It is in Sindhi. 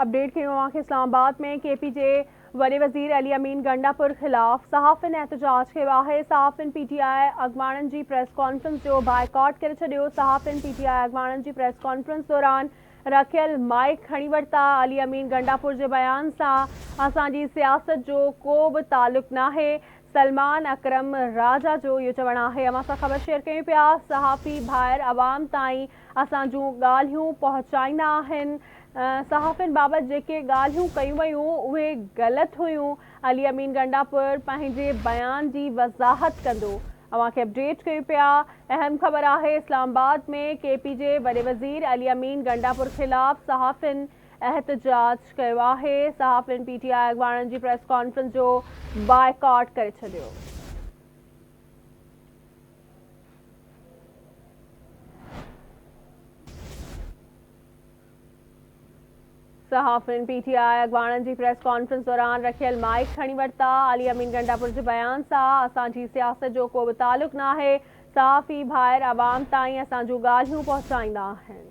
اپڊيٽ ڪيون اوهان کي اسلام آباد ۾ ڪي پي جي وڏي وزير علي امين گنڊاپور خلاف صحافين احتجاج ڪيو آهي، صحافين پي ٽي آء اڳواڻن جي پريس ڪانفرنس جو بائيڪاٽ ڪري ڇڏيو، صحافين پي ٽي آء اڳواڻن جي پريس ڪانفرنس دوران رکيل مائيڪ کڻي ورتا، علي امين گنڊاپور جي بيان سان اسان جي سياست جو ڪو به تعلق ناهي، سلمان اڪرم راجا جو اهو چوڻ آهي. اوهان سان خبر شيئر ڪيون پيا، صحافي ڀائر عوام تائين اسان جون ڳالهيون پهچائيندا آهن، صحافين بابت جيڪي ڳالهيون ڪيون ويون اهي غلط هيون، علي امين گنڊاپور پنهنجي بيان جي وضاحت ڪندو. اوهان کي اپڊيٽ ڪيون پيا، اهم خبر آهي اسلام آباد ۾ ڪي پي جي وڏي وزير علي امين گنڊاپور خلاف صحافين احتجاج ڪيو آهي، صحافين پي ٽي آء اڳواڻن جي پريس ڪانفرنس جو بائيڪاٽ ڪري ڇڏيو. صحافين پي ٽي آء اڳواڻن جي پريس ڪانفرنس دوران رکيل مائيڪ کڻي ورتا، علي امين گنڊاپور جي بيان سان اسان جي سياست جو ڪو به تعلق ناهي، صحافي ڀائر عوام تائين اسان جون ڳالهيون پهچائيندا آهن.